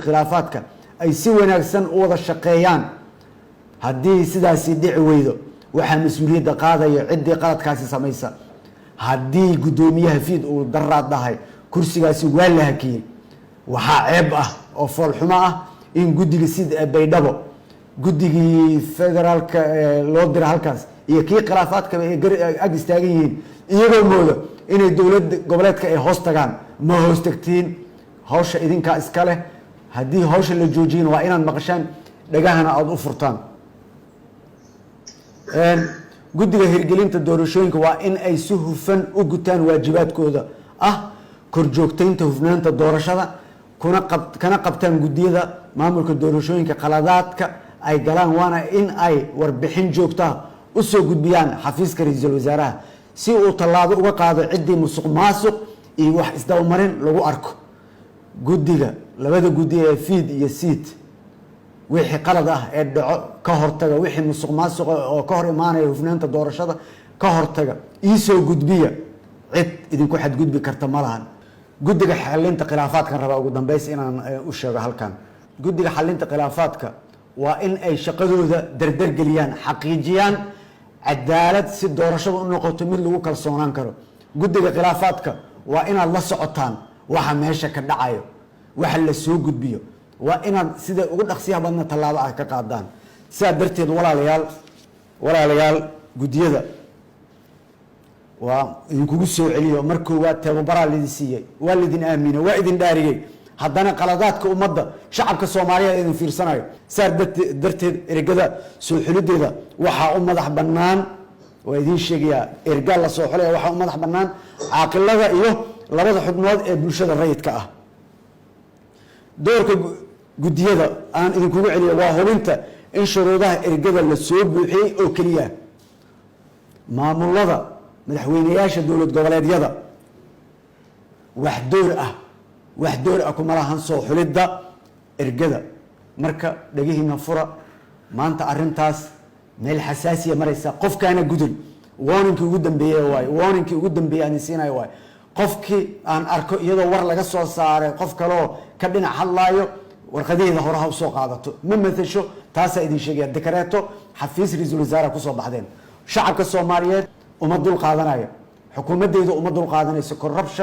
Khilaafaadka ay si wanaagsan u wada shaqeeyaan. Haddii sidaasi dhici weydo, waxaa mas-uuliyadda qaadaya ciddii qaladkaasi samaysa. Haddii guddoomiyaha FIIT uu daraad dhahay kursigaasi waa la hakiyey, waxaa ceeb ah oo foolxumo ah in guddiga SIIT ee Baydhabo, guddigii federaalka loo dira halkaas iyo kii khilaafaadkaba ay ag istaagan yihiin, iyagoo mooda inay dowlad goboleedka ay hoos tagaan. Ma hoos tagtiin, hawsha idinkaa iska leh. Haddii hawsha la joojiyana, waa inaad maqashaan, dhagahana aada u furtaan. Guddiga hirgelinta doorashooyinka waa in ay si hufan u gutaan waajibaadkooda ah korjoogteynta hufnaanta doorashada, kuna kana qabtaan guddiyada maamulka doorashooyinka qaladaadka ay galaan, waana in ay warbixin joogtaa usoo gudbiyaan xafiiska ra-iisul wasaaraha, si uu tallaabo uga qaado ciddii musuq maasuq iyo wax isdabamarin lagu arko. Guddiga, labada guddi ee FIIT iyo SIIT, wixii qalad ah ee dhaco ka hortaga, wixii musuq maasuqa oo ka hor imaanaya hufnaanta doorashada ka hortaga, iisoo gudbiya. Cid idinku xadgudbi karta ma lahan. Guddiga xalinta khilaafaadkan rabaa ugu dambeys inaan u sheego halkan. Guddiga xalinta khilaafaadka waa in ay shaqadooda dardargeliyaan, xaqiijiyaan cadaalad, si doorashada u noqoto mid lagu kalsoonaan karo. Guddiga khilaafaadka waa inaad la socotaan waxa meesha ka dhacayo, waxa la soo gudbiyo waa inaad sida ugu dhaqsiyaha badna tallaabo ah ka qaadaan. Sidaa darteed, walaalayaal, walaalayaal, guddiyada waa idinkugu soo celiyo. Mar koowaad tababaraa laidin siiyey, waa laidin aaminay, waa idin dhaariyey, haddana qaladaadka ummadda, shacabka Soomaaliyeed idin fiirsanayo. Sidaa darteed ergada soo xulideeda waxaa u madax bannaan, waa idiin sheegayaa, ergaa la soo xulaya waxaa u madax bannaan caaqilada iyo labada xubnood ee bulshada rayidka ah. Doorka guddiyada aan idinkugu celiyo waa hubinta in shuruudaha ergada la soo buuxiyey oo keliya. Maamulada, madaxweyneyaasha dowlad goboleedyada wax door ah kuma lahan soo xulidda ergada. Marka dhegihiina fura, maanta arrintaas meel xasaasiya maraysa. Qofkaana gudun, warningkii ugu dambeeye waayo, warningkii ugu dambeeye aan siinayo waayo. Qofkii aan arko iyadoo war laga soo saaray qof kaleoo ka dhinac hadlaayo, warqadaheeda hore ha usoo qaadato, ma matasho. Taasaa idin sheegaya. Dekareeto xafiis ra-iisul wasaare kusoo baxdeen. Shacabka Soomaaliyeed uma dul qaadanayo, xukuumadeyda uma dul qaadanayso corruption.